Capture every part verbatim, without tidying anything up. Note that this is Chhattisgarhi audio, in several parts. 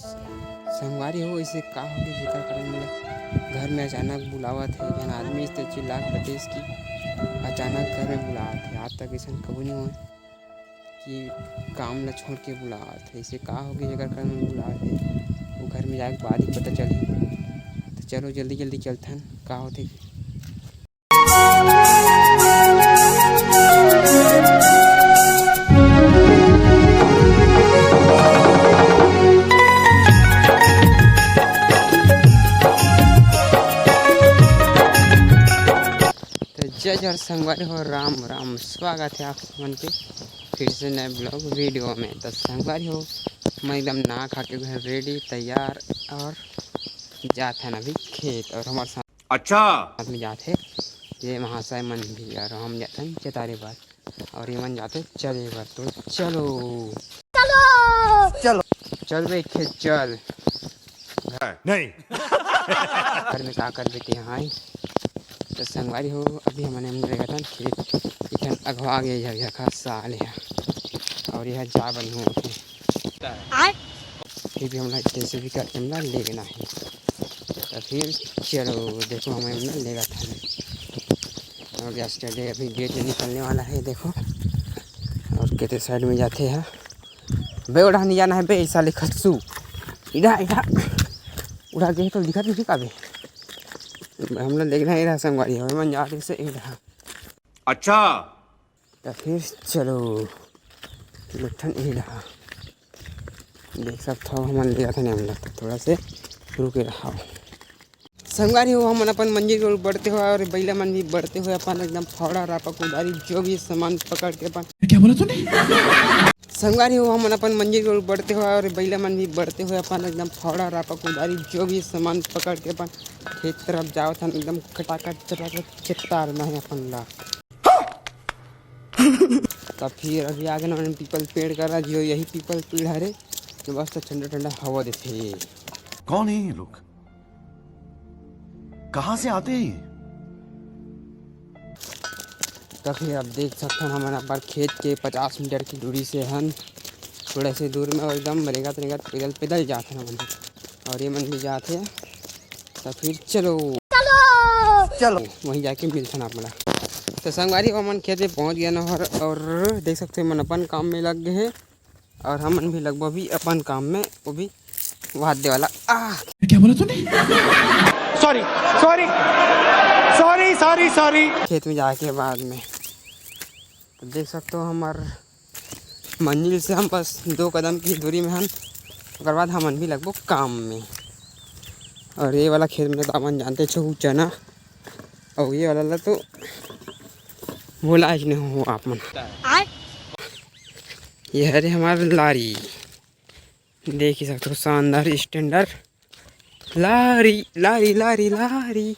संगवारी हो, ऐसे का होगे जेकर कारण मोला घर में अचानक बुलावत हे? एक झन आदमी इस तरह चिल्ला के बतेस कि अचानक घर में बुलावत हे। आज तक ऐसन कबू नहीं होय कि काम ला छोड़ के बुलावत हे। ऐसे का होगे जेकर कारण मोला बुलावत हे? वो घर में जाके बाद ही पता चलही। तो चलो जल्दी जल्दी चलथन, का होथे। तो जय जोहार संगवारी हो, राम राम, स्वागत है आप मन के फिर से नए ब्लॉग वीडियो में। तो संगवारी हो, मैं एकदम नहा खा के घर रेडी, तैयार और जात हन अभी खेत और हमारे साथ अच्छा। आदमी जात हे, ये महाशय मन भी, और हम जात हन चेतारे बर, और ये मन जात हे चरे बर। तो चलो, चलो, चल बे खेत चल। नहीं। घर में का कर बेटे, हाँ। तो संगवारी हो, अभी हमन एम रेगथन खेत, इखन अघवा गे झकझका साल हे, और यह जा बनी होथे। आय। फिर भी हमला जैसे भी करके हमला लेना है। तो फिर चलो, देखो, हम हमला लेगथन। और yesterday अभी गेट निकलने वाला है, देखो। और केते साइड में जाते हैं बे, ओढ़ा नहीं जाना है बे, ऐसा लिखत सु। इधर, इधर। उड़ा गे तो दिखत नहीं का बे। हमला देखना ही रहा संगवारी, और मन जाते से इधर। अच्छा। तो फिर चलो, लुट्ठन यही रहा। देख सकत हो, हमन ले जाथन हमला, तो थोड़ा से रुके रहा। संगवारी हो, हमन अपन मंजिल के ओर बढ़ते हुए और बइला मन भी बढ़ते हुए अपन एकदम फावड़ा, रापा, कुदारी, जो भी सामान पकड़ के अपन क्या बोला तूने? संगवारी हो, हमन अपन मंजिल के ओर बढ़ते हुए और बइला मन भी बढ़ते हुए अपन एकदम फावड़ा, रापा, कुदारी, जो भी सामान पकड़ के अपन खेत तरफ जावत हन, एकदम खटाखट चटाखट खेत तारना है अपन ला। तब फिर अभी आगे ना पीपल पेड़ करा, जो यही पीपल पेड़ हरे, जो मस्त ठंडा ठंडा हवा देथे। कौन है ये लोग? कहाँ से आते हैं ये? तो फिर अब देख सकथन, हमन अपन खेत के पचास मीटर की दूरी से हन, थोड़ा से दूर में, और एकदम रेंगत रेंगत पैदल पैदल जात हन हमन, और ये मन भी जात हे। तो फिर चलो, चलो। वहीं जाके मिलथन आप मन ला। तो संगवारी, हमन खेत में पहुंच गए ना, और, और देख सकते हैं, मन अपन काम में लग गए हैं, और हमन भी लगबो भी अपन काम में, वो भी वाद्य वाला। आ, क्या बोला तूने? Sorry, sorry, sorry, sorry, sorry. खेत में जाके बाद में तो देख सकते हो, हमार मंजिल से हम बस दो कदम की दूरी में हन, ओकर बाद हमन भी लगबो काम में। और ये वाला खेत में तो अपन जानते छो, चना, और ये वाला ला तो भुला ही नहीं हो आप मन। ये हरे हमार लारी, देख ही सकते हो, शानदार स्टैंडर्ड लारी, लारी, लारी, लारी।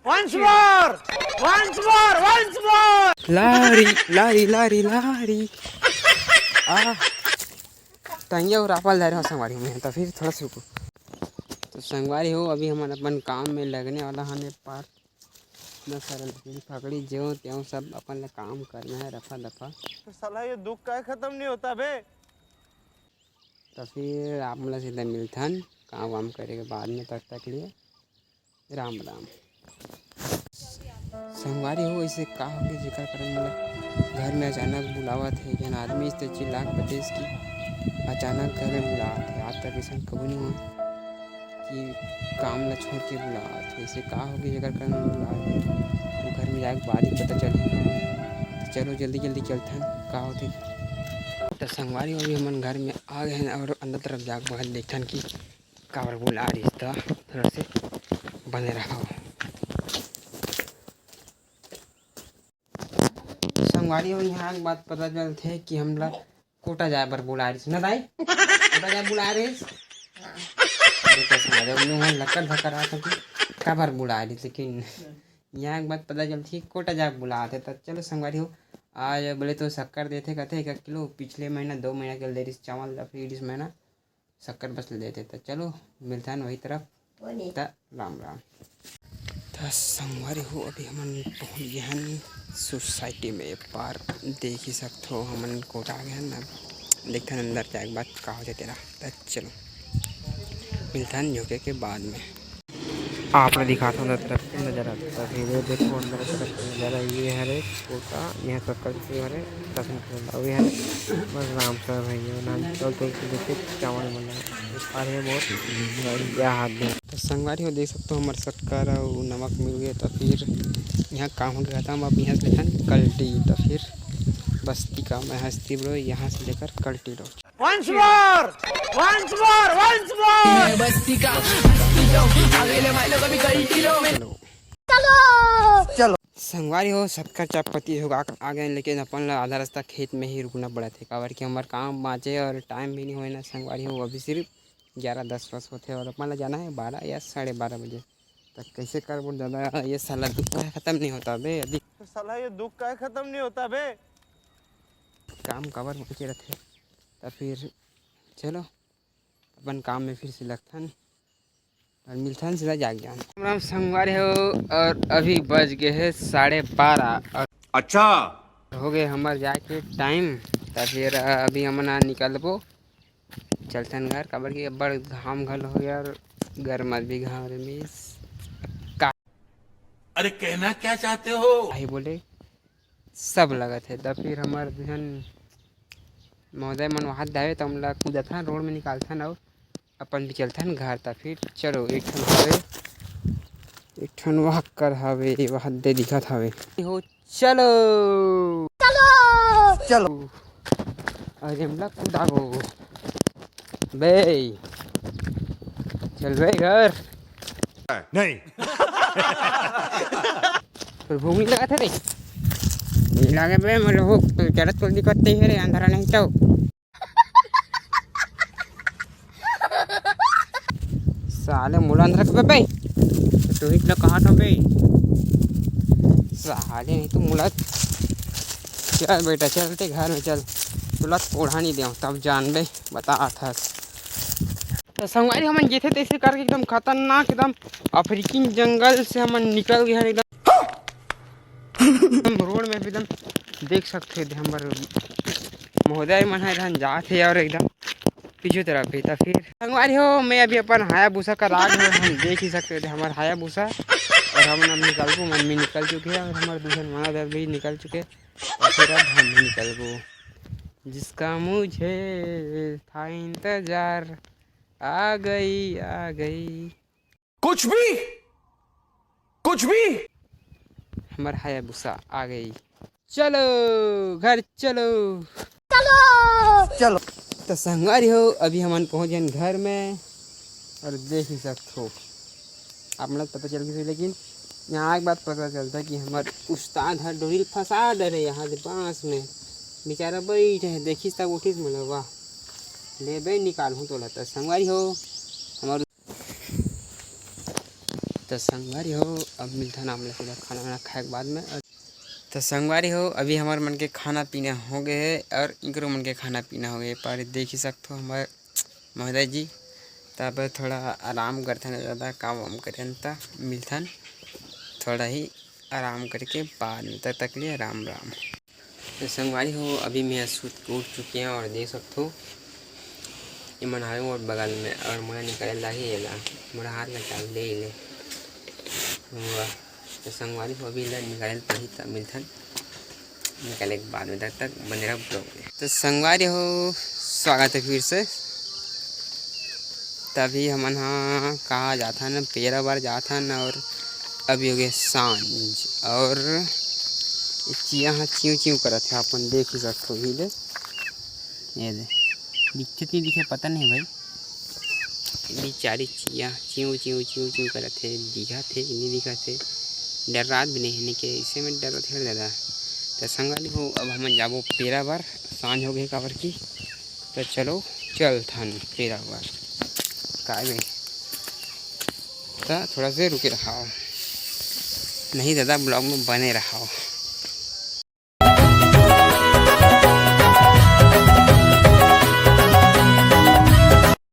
Once more, once more, once more। लारी, लारी, लारी, लारी। आ, टंगिया और आपल जा रहे हो संगवारी में, तो फिर थोड़ा सा रुको। तो संगवारी हो, अभी हमन अपन काम में लगने वाला हन, ये पार इतना सारा लकड़ी फकड़ी, ज्यों त्यों सब अपन ला काम करना है, रफा दफा। तो साला, ये दुख का खत्म नहीं होता बे। तो फिर आप मन ला सीधा मिलथन काम वाम करे के बाद में, तब तक लिए राम राम। संगवारी हो, ऐसे का होगे जेकर कारण मोला घर में अचानक बुलावत हे? एक झन आदमी इस तरह चिल्ला के बतेस कि अचानक घर में बुलावत हे। आज तक ऐसा कबू नहीं हुआ कि काम ला छोड़ के बुलावत हे। ऐसे का होगे जेकर कारण मोला बुलावत हे? वो घर में जाके बाद ही पता चलही। तो चलो जल्दी जल्दी चलथन, का होथे। तो संगवारी हो, अभी हमन घर में आ गए हैं और अंदर तरफ जाके बाहर देखथन कि काबर बुला रहिस, त थोड़ा से बने रहो। संगवारी हो, यहाँ एक बात पता चलथे कि हमला कोटा जाए बर बुला रहिस ना दाई, कोटा जाए बुला रहिस। अरे तो सारे उन लोग लकर धकर आ कि काबर बुला रहिस, लेकिन यहाँ एक बात पता चलथे कि कोटा जाए बुलाथे। त चलो संगवारी हो, आज बोले तो शक्कर देथे कथे एक किलो, पिछले महीना दो महीना के दे रहिस चावल ला, फिर इस महीना शक्कर बस ले देते। तो चलो मिलथन वही तरफ। त राम राम। त संगवारी हो, अभी हमन पहुंच गए हन सोसाइटी में पार, देख ही सकत हो हमन कोटा आ गए हन। अब देखथन अंदर जाए के बाद का हो जाए तेरा। त चलो। मिलथन झोंके के बाद में। आप ला दिखात हूँ अंदर तरफ के नजारा। तभी ये देखो अंदर तरफ के नजारा, ये हरे कोटा, यहाँ तक कर के हरे, दस मीटर अउ ये हरे, बस राम साहब है, ये नाम चल चल के देखे चावल बना, ये खा रहे बहुत बढ़िया हाथ दे। तो संगवारी हो देख सकते हो, हमारे शक्कर और नमक मिल गए, तो फिर यहाँ काम हो गया खत्म। अब यहाँ से लेथन कल्टी, तो फिर बस्ती का मैं हस्ती ब्रो, यहाँ से लेकर कल्टी road. Once more, once more, once more। बस्ती का हस्ती लो, आगे ले भाई लोग, अभी कल्टी लो। चलो। चलो। संगवारी हो, सबका चाय पत्ती होगा आ गए, लेकिन अपन ला आधा रास्ता खेत में ही रुकना पड़ा थे, काबर कि हमार काम बाँचे और टाइम भी नहीं होए ना संगवारी हो, अभी सिर्फ ग्यारह दस बस होते और अपन ला जाना है बारह या साढ़े बारह बजे। तो कैसे करबो दादा, ये साला दुख का खत्म नहीं होता बे, यदि साला ये दुख का खत्म नहीं होता बे। काम काबर बाँचे रहते, तो फिर चलो अपन काम में फिर से लगथन और मिलथन सीधा जाग जान। राम राम संगवारी हो, और अभी बज गए हैं साढ़े बारह और अच्छा। हो गए हमार जाए के टाइम, तो फिर अभी हमन आ निकलबो, चलथन घर, काबर कि अब्बड़ घाम घलो हो गया और गरम भी घाम रे मिस का। अरे कहना क्या चाहते हो? भाई बोले सब लगत है, तब फिर हमर बिहन महोदय मन वहां दावे, त हमला कूदथन, रोड में निकालथन अउ अपन भी चलथन घर। त फिर चलो, एक ठन हवे, एक ठन वहां कर हवे, वहां दे दिखत हवे। हो चलो, चलो, चलो। अरे हमला कूदाबो बे, चल बे घर। नहीं। तोर भूख नहीं लगा था रे? नहीं लगे बे, मैं लोग तो चलत कोई दिक्कत नहीं है रे, अंधारा नहीं तो। साले मुला अंधारा के बे, तू ही तो कहा था बे। साले नहीं तू मुला। चल बेटा, चलते घर में चल, तुला ओढ़ा नहीं दे तब जान बे, बता था। तो संगवारी हमन जैसे तैसे करके एकदम खतरनाक, एकदम अफ्रीकन जंगल से हमन निकल गए हन एकदम। हम रोड में भी एकदम देख सकते हो, हमर महोदय मन है जात है और एकदम पीछे तरफ भी। तो फिर संगवारी हो, मैं अभी अपन हायाबुसा कर आग में हम देख ही सकते हो हमार हायाबुसा, और हम अब निकलबो, मम्मी निकल चुके हैं और हमारे दूसरे महोदय भी निकल चुके हैं, और फिर अब हम भी निकलबो। जिसका मुझे था इंतजार, आ गई, आ गई। कुछ भी, कुछ भी। हमर हायाबुसा आ गई। चलो घर चलो। चलो। तो संगवारी हो, अभी हमन पहुंच गए घर में और देख ही सकत हो, आप लोग पता चल गई, लेकिन यहाँ एक बात पता चलता कि हमर उस्ताद हर डोरी ल फंसा डरे यहाँ से बांस में, बेचारा बैठे है, देखिस तब उठिस, मोला वाह, लेबे निकालहूँ तोला। तो संगवारी हो, हमर तो संगवारी हो, अब मिलथन आप लोग के खाना वाना खाए के बाद में। तो संगवारी हो, अभी हमर मन के खाना पीना हो गए है और इकरो मन के खाना पीना हो गए, पर देख ही सकत हो हमर महोदय जी, तब थोड़ा आराम करथन, ज़्यादा काम वाम करथन, त मिलथन थोड़ा ही आराम करके बाद में। तब तक लिए राम राम। तो संगवारी हो, अभी मैं सुत के उठ चुके हैं और देख सकत हो, ये मन हावे मोर बगल में और मोला निकाले लाही एला, मोर हाथ में चाबी ले ले। वाह। तो संगवारी हो, अभी एला निकाले पड़ी, तब मिलथन निकाले के बाद में, तब तक बने रहो ब्लॉग में। तो संगवारी हो, स्वागत है फिर से। तभी हमन हा कहाँ जाथन, पेरा बर जाथन और अभी हो गए सांझ और ये चिया हा चिव चिव करत है, अपन देख ही सकत हो ही ले। ये दे, दिखते नहीं दिखे पता नहीं भाई, बिचारी चिया चिव चिव चिव चिव करत है, दिखत है कि नहीं दिखत है, डर्रात भी नहीं है के, इसे में डर्रात है दादा। तो संगवारी हो, अब हमन जाबो पेरा बर, सांझ हो गए काबर की। तो चलो चलथन पेरा बर। काय में तो थोड़ा से रुके रहा, नहीं दादा, ब्लॉग में बने रहा।